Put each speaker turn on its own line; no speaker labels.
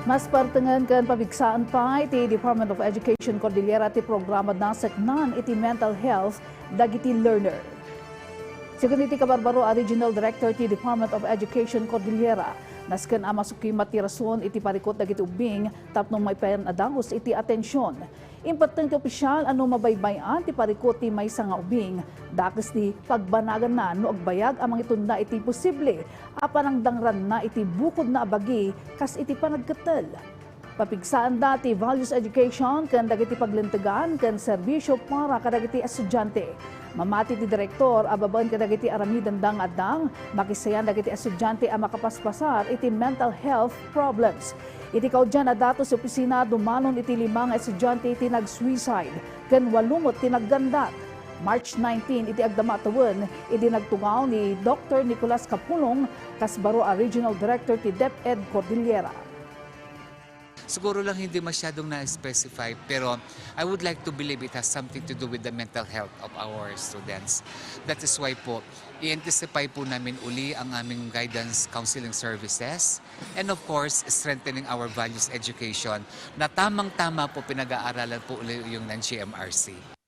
Mas partengan kan pabigsaan pa iti Department of Education Cordillera ti programa na seknan iti mental health dagiti learner. Sigun iti Kabarbaro a Regional Director ti Department of Education Cordillera, nasken a masukimat ti rason iti parikot dagiti ubing tapno may adangos iti atensyon. Importante opisyal ano mabaybayan ti parikot ti maysa nga ubing, dakes ti pagbanagan na no agbayag amang itunda iti posible apan ang dangran na iti bukod na abagi kas iti panagketel. Papigsaan dati values education kan dagiti paglintegan kan serbisyo para kadagiti estudyante. Mamati ti direktor ababan kadagiti aramidan dang makisayan dagiti estudyante a makapaspasar iti mental health problems. Iti kaudyan na dato sa opisina dumanon iti 5 estudyante iti nag-suicide kan 8 ti naggandat. March 19 iti agdamatawan iti nagtungaw ni Dr. Nicolas Capulong kasbaro a Regional Director ti DepEd Cordillera.
Siguro lang hindi masyadong na-specify, pero I would like to believe it has something to do with the mental health of our students. That is why po, i-anticipy po namin uli ang aming guidance counseling services and of course, strengthening our values education na tamang-tama po pinag-aaralan po uli yung ng GMRC.